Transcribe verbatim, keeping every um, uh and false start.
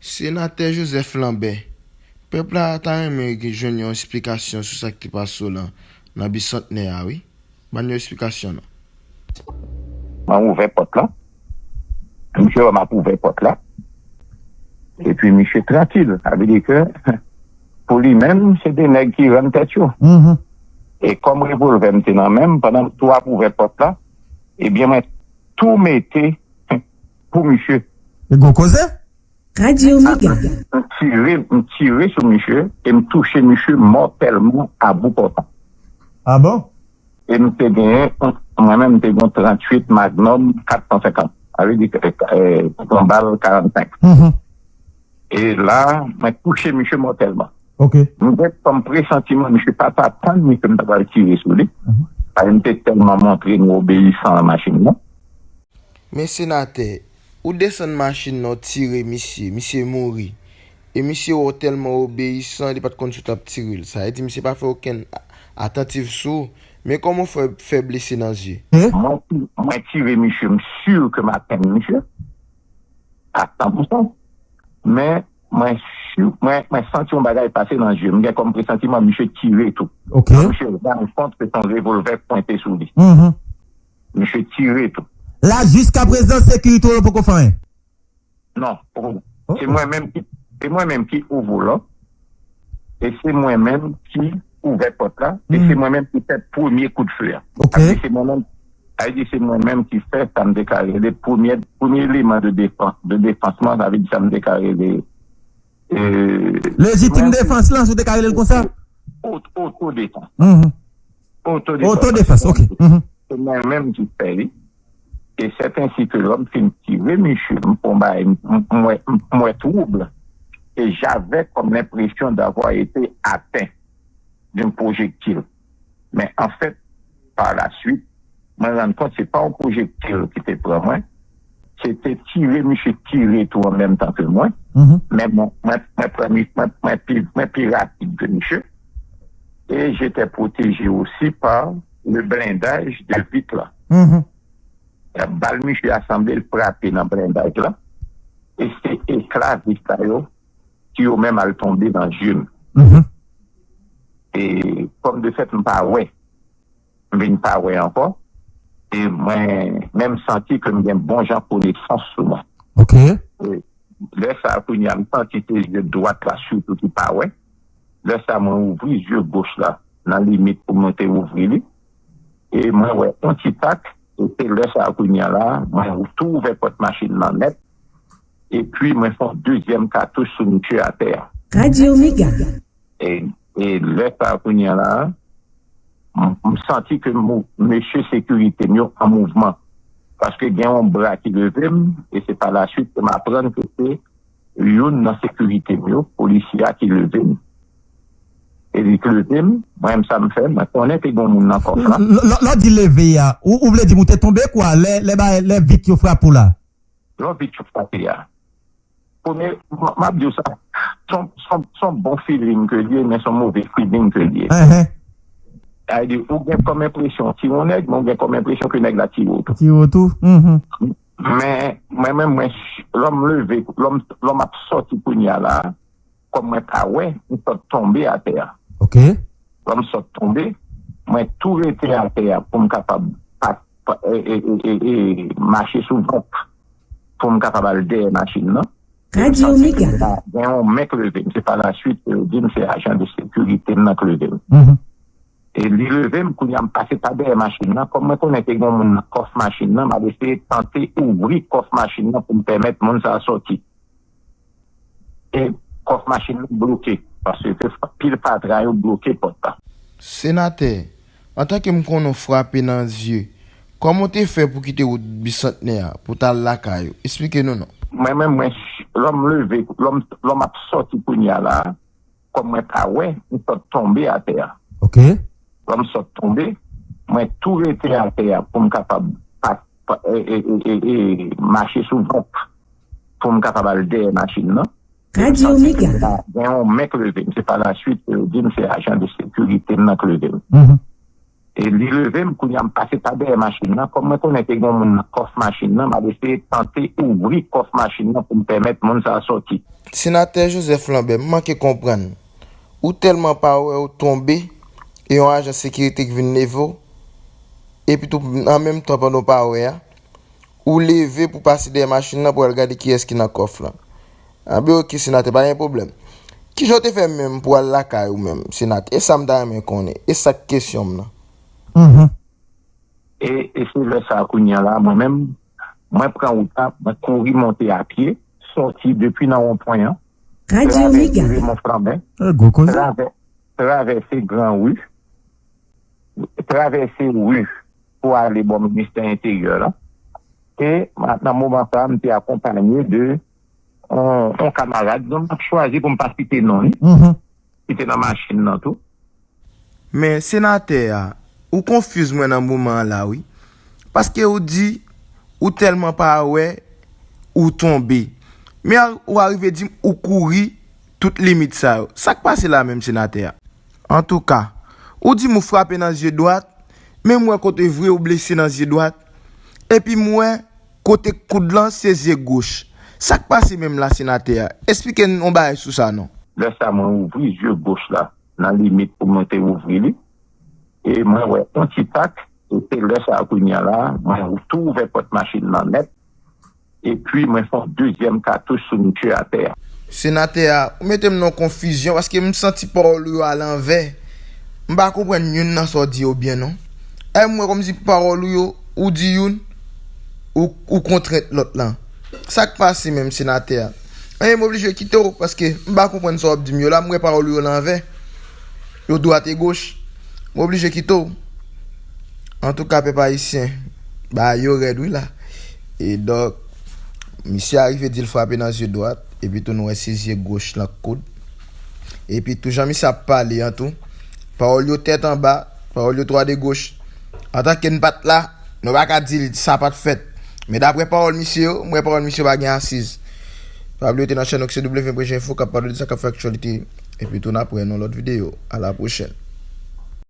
Senatè Joseph Lambert, pèp la ta renmen jwenn yon esplikasyon sou sa k te pase w lan nan Bisantnè a, wi. Ban yo esplikasyon nan. Mwen ouvè pòt la. Misye wè m ap ouvè pòt la. Epi misye trankil. Sa vle di ke pou li menm, se de nèg ki rann tèt yo. E kòm revòlvè m te nan men m, pandan m tou ap ouvè pòt la, ebyen mwen tou mete pou misye. E gwo koze? Radio Mega. M tire, m tire sou misye e m touche misye mòtèlman a bout pòtan. Ah bon? E m te genyen, mwen menm m te gen tranntuit Magnum kat san senkant. Sa vle di yon bal karannsenk. E la, mwen touche misye mòtèlman. Ok. M gen kòm presantiman misye pa t ap tann misye m ta pral tire sou li. Paske m te tèlman montre m obeyisan nan machin nan. Men senatè, ou desann machin nan w tire misye, misye mouri. E misye wè w tèlman obeyisan, li pa t konn si w t ap tire l. Sa vle di misye pa fè okenn atantif sou ou. Men kòman w fè fè blese nan zye? Mwen, mwen tire misye, m si ke m atenn misye. A san pou san. Men mwen si, mwen, mwen santi yon bagay pase nan zye m. M gen kòm presantiman misye tire tou. Ok. Misye rann kont ke se yon revòlvè k pwente sou li. Misye tire tou. La, jiskaprezan, sekirite w yo poko fè anyen? Non, poko. Se mwen menm ki, se mwen menm ki ouvè la. E se mwen menm ki ouvè pòt la. E se mwen menm ki fè premye koudfe a. Ok. Sa vle di se mwen menm, sa vle di se mwen menm ki fè sa m te ka rele premye, premye eleman de defans, de defans lan, sa vle di sa m te ka rele Lejitim defans lan, si w te ka rele l konsa? Otodefans. Mhm. Otodefans. Otodefans, ok. Mhm. Se mwen menm ki fè li. E sèt ensi ke lè m fin tire misye, m pran bagay, m wè, m wè twoub. Et j'avais comme l'impression d'avoir été atteint d'un projectile. Mais en fait, par la suite, mwen rann kont se pa yon pwojektil ki te pran mwen, se te tire misye tire tou an menm tan ke mwen, men mwen, mwen, mwen pran mi- mwen, mwen pi, mwen pi rapid ke misye, et j'étais protégé aussi par le blindage de vitre la. Bal misye a sanble l frape nan blendaj la, e se ekla vit la yo ki yo menm al tonbe nan je m. E kòm de fèt m pa wè, m vin pa wè ankò, e mwen menm santi ke m gen bon jan konesans sou mwen. Ok. Lè sa a kounye a m santi se je dwat la sitou ki pa wè. Lè sa a mwen ouvri je goch la nan limit pou mwen te ouvri li. E mwen wè yon ti tak, e se lè sa a kounye a la, mwen tou ouvè pòt machin nan nèt. Epi mwen fè yon dezyèm katouch sou misye atè a. Radio Mega. E, e lè sa a kounye a la, m, m santi ke mou- mesye sekirite m yo an mouvman. Paske gen yon bra ki leve m, e se pa la suite ke m aprann ke se youn nan sekirite m yo, polisye a ki leve m. E li k leve m, mwen menm sa m fè, mwen konnen te gen yon moun nan kòf la. Lè w di leve a, ou, ou vle di m ou te tonbe kwa lè, lè, lè vit yo frape w la? Lè vit yo frape a. Premye, m ap di w sa, son, son, son bon feeling ke l ye, men son move feeling ke l ye. Sa vle di, ou gen kòm enpresyon tire yon nèg, men ou gen kòm enpresyon ke nèg la tire w tou. Tire w tou. Mhm. Men, mwen menm, mwen, lè m leve, lè m, lè m ap sòti kounye a la, kòm mwen pa wè, m sot tonbe atè a. Ok. Lè m sot tonbe, mwen tou rete atè a pou m kapab pa, pa, e, e, e, e, e, mache sou vant pou m kapab al dèyè machin nan. Radio Mega. Gen yon men k leve m. Se pa la suite ke yo di m se ajan de sekirite m nan k leve m. E li leve m, kounye a m pase pa dèyè machin nan. Kòm mwen konnen te gen yon moun nan kòf machin nan, m ap eseye tante ouvri kòf machin nan pou m pèmèt moun sa a sòti. E kòf machin nan bloke, paske pil fatra yo bloke pòt la. Senatè, antanke m konnen w frape nan zye, kòman w te fè pou kite wout Bisantnè a pou w t al lakay ou? Esplike nou non. Mwen menm, mwen, lè m leve, lè m, lè m ap sòti kounye a la, kòm mwen pa wè, m sot tonbe atè a. Ok. Lè m sot tonbe, mwen tou rete atè a pou m kapab pa, pa, e, e, e, e, e, mache sou vant pou m kapab al dèyè machin nan. Radio Mega. Gen yon men k leve m. Se pa la suite ke yo di m se ajan de sekirite m nan k leve m. E li leve m, kounye a m pase pa dèyè machin nan. Kòm mwen konnen te gen yon moun nan kòf machin nan, m al eseye tante ouvri kòf machin nan pou m pèmèt moun sa a sòti. Senatè Joseph Lambert, m manke konprann. Ou tèlman pa wè ou tonbe, e yon ajan sekirite ki vin leve w, epi tou an menm tan pandan w pa wè a, ou leve pou pase dèyè machin nan pou al gade kiyès ki nan kòf lan. Anben oke, senatè, pa gen pwoblèm. Kijan w te fè menm pou al lakay ou menm, senatè? E sa m ta renmen konnen. E sa k kesyon m nan. Mhm. E, e se lè sa a kounye a la, mwen menm, mwen pran wout la, mwen kouri monte a pye, sòti depi nan wonpwen an, travèse Rive Mont Flanben, travè-, travèse Gran Ri, travèse ri pou ale bò ministè enteryè la. E ma-, nan moman sa a, m te akonpanye de yon, yon kamarad, donk m ap chwazi pou m pa site non li, ki te nan machin nan tou. Men senatè a, ou konfiz mwen nan moman an la wi. Paske ou di, ou tèlman pa wè, ou tonbe. Men ou arive di m ou kouri tout limit sa yo. Sa k pase la menm senatè a? Antouka, ou di m ou frape nan zye dwat, men m wè kote vre ou blese nan zye dwat. Epi m wè kote koud lan se zye goch. Sa k pase menm la senatè a? Esplike n yon bagay sou sa non. Lè sa mwen ouvri zye goch la nan limit pou mwen te ouvri li. E mwen wè yon ti tak, e se lè sa a kounye a la, mwen tou ouvè pòt machin nan nèt, epi mwen fè yon dezyèm katouch sou misye atè a. Senatè a, ou mete m nan konfizyon paske m santi pawòl ou yo alanvè. M pa konprann youn nan sa w di yo byen non. E m wè kòmsi pawòl ou yo, ou di youn, ou, ou kontrent lòt lan. Sa k pase menm senatè a? Anyen, m oblije kite w, paske m pa konprann sa w ap di m yo la, m wè pawòl ou yo lanvè. Yo dwat e goch. M oblije kite w. Antouka, pèp ayisyen, bagay yo rèd wi la. E donk, misye arive di l frape nan zye dwat, epi tou nou wè se zye goch lan k koud. Epi tou jan misye ap pale an tou, pawòl yo tèt anba, pawòl yo twa de goch. Antanke n pa t la, nou pa ka di l sa pa t fèt. Men daprè pawòl misye yo, m wè pawòl misye yo pa gen asiz. Pa bliye w te nan chèn nou ki se W P G Info k ap pale de sa k ap fè aktyalite. Epi tou n ap wè nan lòt videyo. A la pwochèn.